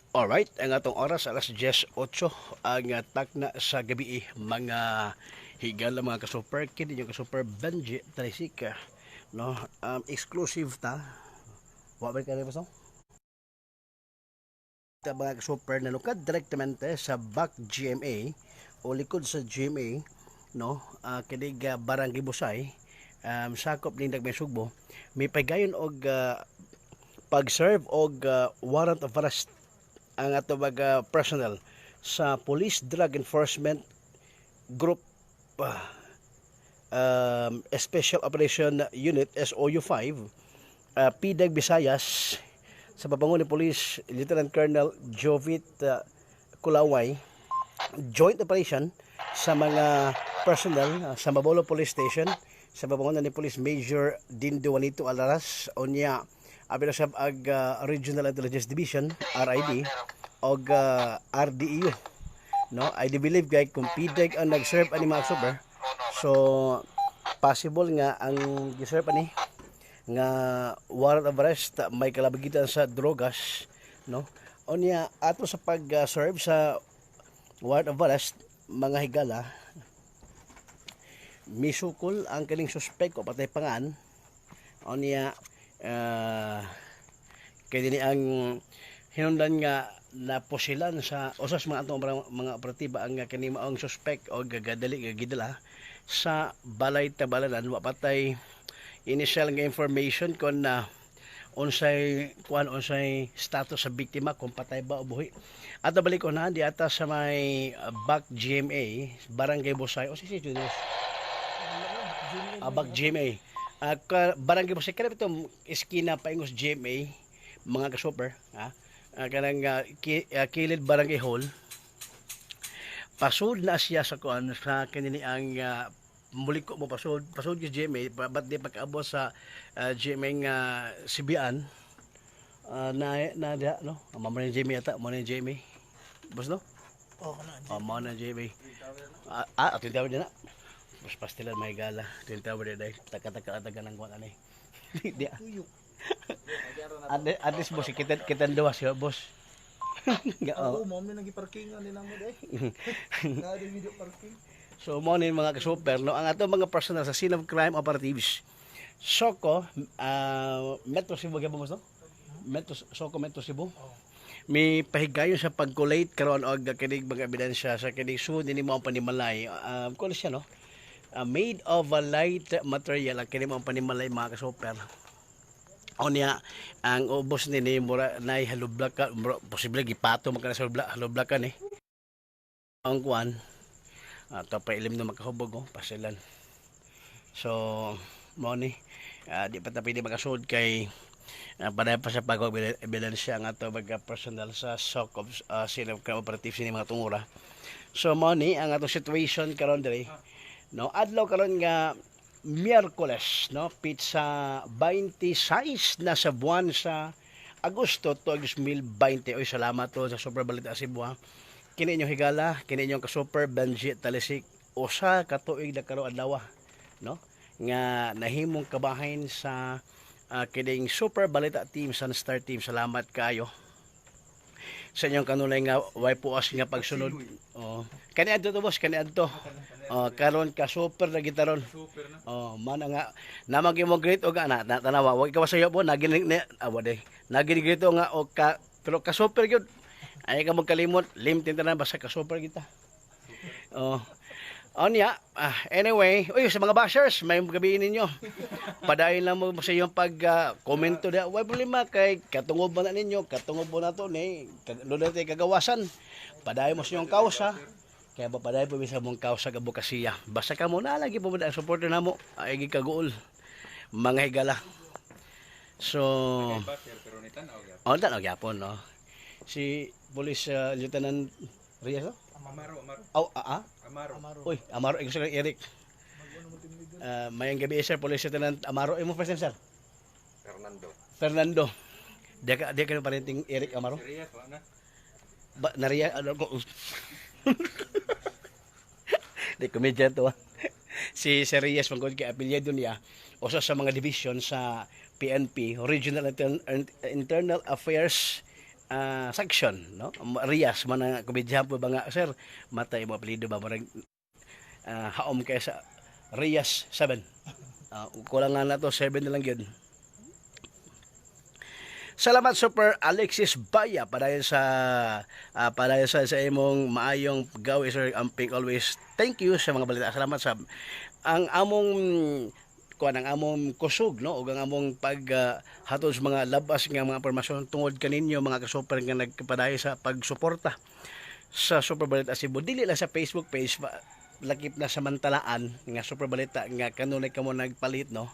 Alright, ang atong oras alas 10:08 ang takna sa gabi, mga higala, mga ka-super, kini yung ka-super Benji Talisika, no? Exclusive ta wa ba kay ba ta, mga ka-super, nalukad direktamente sa back GMA o likod sa GMA, no? Kinig Barangay Busay, sakop ning Dagmay Sugbo, may pagayon og pag-serve og warrant of arrest ang ato mga personnel sa Police Drug Enforcement Group, Special Operation Unit SOU5, PDEG Visayas, sa papangulo ni Police Lieutenant Colonel Jovit Kulaway, joint operation sa mga personnel sa Mabolo Police Station sa pamumuno ni Police Major Dindo Juanito Alaras, unya abi na sab ag Regional Intelligence Division, RID, og RDEU, no? I do believe kay kung PDEG ang nag-serve ani, mga super, so possible nga ang giserve ani nga warrant of arrest may kalabagitan sa drogas, no? Unya ato sa pag-serve sa warrant of arrest, mga higala, misukol ang kining suspect o patay pangan. Unya kay dinhi ang hinungdan nga napusilan sa usas mga atong mga operatiba ang kini maong suspect o gagadali nga gidala sa Balay Tabalanan. Wa patay initial nga information kon na unsay kuan, unsay status sa biktima, kung patay ba o buhi. Ato balik ko na di ata sa may back GMA, Barangay Busay o si Juniors. Back GMA. Barangay Busay kanang itong eskina paingos GMA, mga ka-super, ha? Kanang kilid Barangay Hall. Pasod na siya sa kuan sa kanini ang muliko mo pasod pasod yung GMA, ba't di pagkaabot sa GMA nga Sibian, na na diha, no? Mamo na yung GMA ata, mo na yung GMA, boss, no? Oh, kana. Oh, mo na GMA. Twin Tower din na. Boss, pastilan may gala. Twin Tower din ay taka-taka taga ng kuan ani. Di. Tuyok. At least, boss, kita kita duwa siya, boss. Nga, oh. Oo, mo mi nagi parkingan nila mo day. Na di video parking. So mo ni mga ka-super, no, ang ato mga personal sa scene of crime operatives. Soko, Metro Cebu gyud mo, no? Metro Soko, Metro Cebu. May pahigayon sa pag-collate karon og kinig mga ebidensya sa kinig sud ini mo ang panimalay. Kuno siya, no? Made of a light material ang kini mo ang panimalay, mga ka-super. Unya ang ubos nini mura nay halublaka, mura, posible gipato man kana sa halublakan eh. Ang kuan ato pa ilim na makahubog, oh, pasilan. So mao ni, di pa ta pwede makasud kay paday pa sa pag ebidensya ang ato mga personal sa SOC of scene of crime operative sini mga tungura. So mao ni ang atong situation karon diri, no? Adlaw karon nga Miyerkules, no, pitsa 26 na sa buwan sa Agosto 2020. Oy, salamat to sa Super Balita Cebu, ha. Kini inyong higala, kini inyong ka-super Benji Talisik, usa ka tuig na karon adlaw, no, nga nahimong kabahin sa kining Super Balita Team, Sunstar Team. Salamat kayo sa inyong kanunay nga way puas nga pagsunod. Oh, kani adto to, boss, kani adto. Oh, karon ka super na gitaron. Super na. Oh, man nga namag mo great og ana na, tanawa, wag ka masayo po nagin ni awa day. Nagin great nga og ka pero ka super gyud. Ay ka magkalimot limtin tanan basta ka super kita. Oh. Onya, anyway, uy, sa mga bashers, may gabi ninyo. Padayon lang mo sa iyong pag komento da. Way problema kay katungob man na ninyo, katungob mo na to ni, doon natin kagawasan. Padayon mo sa iyong kausa. Kaya ba padayon po sa mong kausa advokasya. Basta ka mo na lagi po mo ang supporter namo, ay gikaguol. Mga higala. So, Basher pero ni tan-aw gyud. oh, tanaw gyapon, no. Si Police Lieutenant Reyes, no? Amaro, Amaro. Oh, ah, ah? Amaro. Amaro. Uy, Amaro, ikaw sir, Eric. Mayang gabi, sir, Police Lieutenant Amaro. Imo first name, sir? Fernando. Fernando. Di ka parenting Eric Amaro? Si Reyes, wala na. Ba, nariya, ano ko? Di komedya to ah. Si Sir Reyes manggod kay apelyido niya usa sa mga division sa PNP, Regional Internal Affairs Section, no? Reyes man ang komedya po ba nga, sir, matay mo apelyido ba murag haom kay sa Reyes 7. Kulang nga na to 7 na lang yun. Salamat, Super Alexis Baya, padayon sa imong maayong gawi, sir Amping, always. Thank you sa mga balita. Salamat sa ang among kuan, ang among kusog, no, ug ang among pag hatod sa mga labas nga mga impormasyon tungod kaninyo, mga kasuper, nga nagpadayon sa pagsuporta sa Super Balita Cebu, dili lang sa Facebook page ba, lakip na sa mantalaan nga Super Balita nga kanunay kamo nagpalit, no,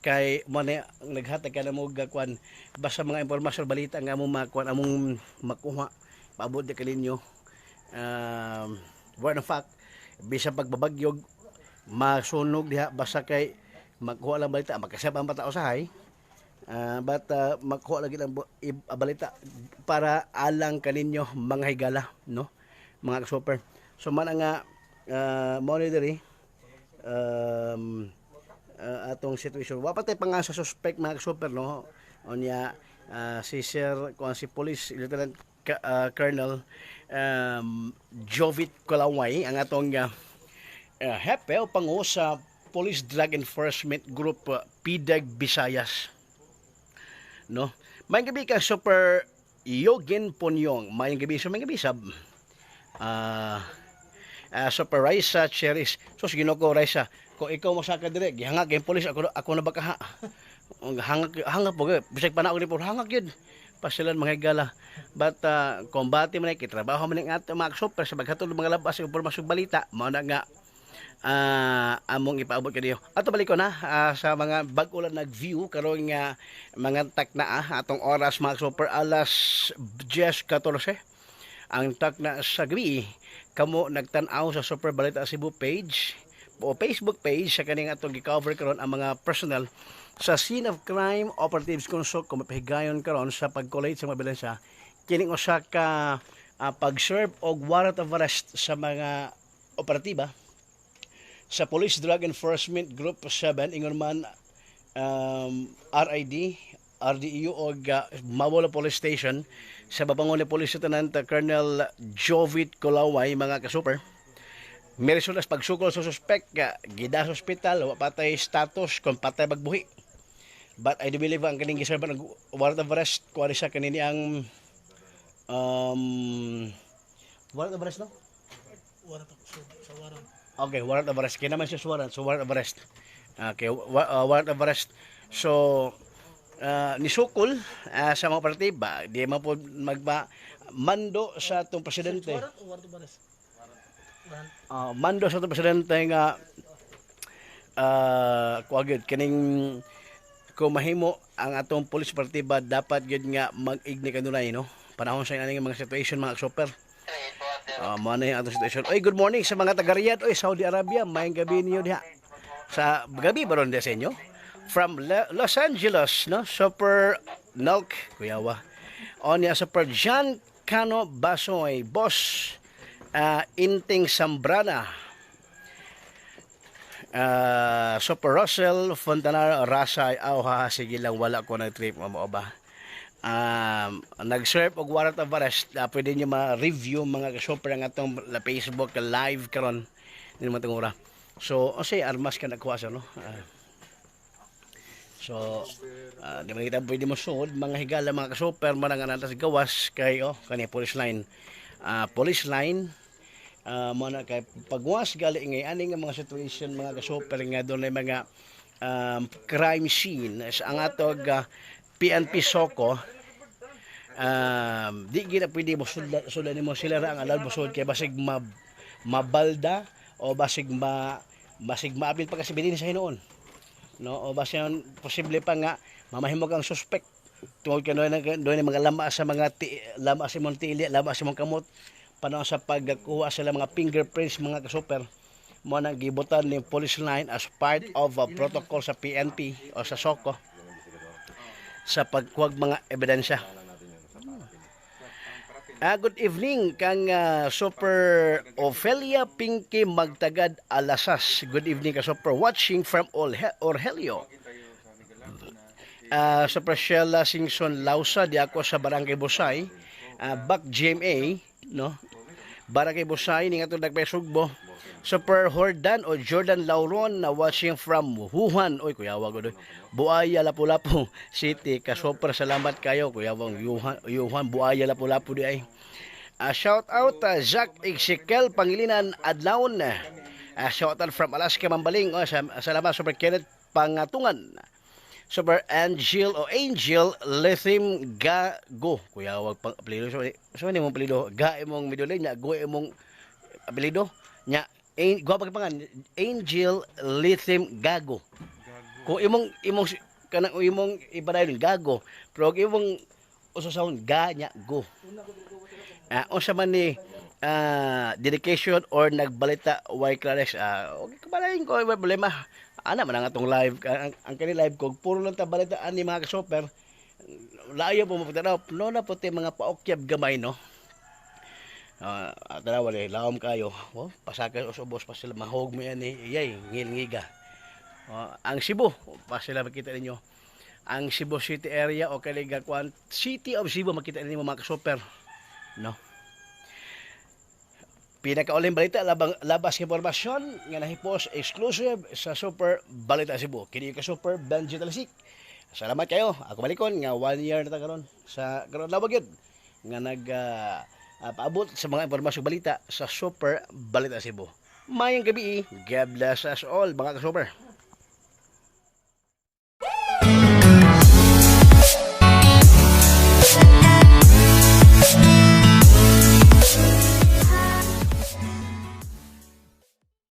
kay mo na ang naghatag ka na mo kuan basta mga impormasyon, balita nga among makuan, among makuha, paabot di kaninyo. Word of fact, bisan pagbabagyog, masunog diha, basta kay makuha lang balita, makasab ang bata usahay. But makuha lagi lang balita para alang kaninyo, mga higala, no, mga super. So man nga mo ni diri atong situation. Wa pa tay pa nga sa suspect, mga super, no. Unya si Sir kuan, si Police Lieutenant Colonel Jovit Kulaway ang atong hepe o pangu sa Police Drug Enforcement Group, PDEG Visayas, no. May gabi ka, Super Yogin Ponyong. May gabi, so may gabi sab. Super Raisa Cheris. So sige ko, Raisa. Kung ikaw mo sa dire, gihangag yung police ako, ako na baka ha. Ang hangag hangag po bisag pa na ako ni por hangag yun. Pasilan, mga higala. But kombate man ay kitrabaho man ang ato, mga super, sa paghatod ng mga labas ng impormasyon, balita mao na nga among ipaabot kaniyo. Ato balik ko na sa mga bag-o lang nag-view karon nga mga takna atong oras, mga super, alas 10:14 ang takna sa gabi kamo nagtan-aw sa Super Balita Cebu page o Facebook page sa kaning atong gi-cover karon, ang mga personnel sa scene of crime operatives kung so kumapahigayon karon sa pag-collate sa mga ebidensya kining usa ka pag-serve og warrant of arrest sa mga operatiba sa Police Drug Enforcement Group 7, ingon man RID, RDU og Mabolo Police Station sa babangon ni Police Lieutenant Colonel Jovit Kulaway, mga kasuper. May resulta sa pagsukol sa suspect nga gida sa ospital, wa patay status kung patay magbuhi. But I do believe ang kaning giserve ng warrant of arrest kuha siya kanini ang warrant of arrest, no? Warrant of so, sa warrant. Okay, warrant of arrest. Kaya naman siya warrant, so warrant of arrest. Okay, warrant of arrest. So, nisukol sa mga partiba, di man po magba mando sa atong presidente. Warrant o warrant of arrest? Warrant. Mando sa atong presidente nga kuha gyud kining kung mahimo ang atong police partiba dapat gyud nga mag-igni kanunay, no, panahon sa aning mga situation, mga super. Mo na yung atong situation. Oy, good morning sa mga taga Riyadh, oy, Saudi Arabia, maayong gabi niyo diha. Sa gabi ba ron diha sa inyo? From Los Angeles, no? Super Nalk, kuyawa. Onya Super John Cano Basoy, Boss Inting Sambrana. Super Russell Fontanar Rasay, aw ha, sige lang, wala ko na trip mo ba. Nag-serve og warrant of arrest, pwede niyo ma-review, mga ka-super, ang atong Facebook live karon hindi naman tungura. So o say armas ka nagkuha sa, no. So di man kita pwede mo sud, mga higala, mga ka-super, man ang sa gawas kay oh kani police line, police line mo na kay pagwas gali ngay ani nga mga situation, mga ka-super, nga doon ay mga crime scene. Ang atog PNP Soko, di gina pwede mo sudlan, sudlan nimo sila ra ang allowed mo sud kay basig mabalda o basig maapil pa kasi bilin sa hinuon, no, o basig posible pa nga mamahimo kang suspect. Tungod kay doon mga lama sa mga ti, lama sa imong tiili, lama sa imong kamot panahon sa pagkuha sila mga fingerprints, mga kasuper, mo nang gibutan ni police line as part of a protocol sa PNP o sa SOCO sa pagkuha mga ebidensya. Good evening kang Super Ophelia Pinky Magtagad Alasas. Good evening ka, Super, watching from Orhelio. Super Sheila Singson Lausa di ako sa Barangay Busay. Back GMA, no? Barangay Busay ning atong nagpay-Sugbo. Super Hordan o Jordan Lauron na watching from Wuhan. Oy, kuya wag oy. Buaya, Lapu-Lapu City. Ka super, salamat kayo, kuya wang Wuhan, Wuhan, Buaya, Lapu-Lapu di ay. Shout out Zach Ezekiel Pangilinan Adlaon. Shout out from Alaska, Mambaling. Oh, salamat, Super Kenneth Pangatungan. Super Angel o Angel Lithium Gago. Kuya wag pang apelyido. So ni mong apelyido? Ga imong middle name nya, go imong apelyido. Nya guwapa ka pangan Angel Lithium Gago. Kung imong imong kanang imong ipadayon gago, pero kung imong usasahon ga nya go. Unsa man ni dedication or nagbalita way Clarex, okay kabalayin ko, way problema. Ana man ang atong live, ang kani live ko puro lang ta balita ani, mga ka-super. Layo po mo tanaw no na puti mga paokyab gamay, no. Tanawa ni laom kayo. Oh, pasaka usubos pa sila mahog mo yan eh. Iyay, ngil-ngiga. Oh, ang Cebu, pa sila makita ninyo. Ang Cebu City area o Kaligakuan, City of Cebu, makita ninyo, mga ka-super. No? Pinakauling balita, labang, labas impormasyon nga nahipos exclusive sa Super Balita Cebu. Kini ka Super Benji Talisik. Salamat kayo. Ako balikon nga one year na ta karon sa karon lawag yun nga nag paabot sa mga impormasyon balita sa Super Balita Cebu. Mayang gabi. God bless us all, mga ka-super.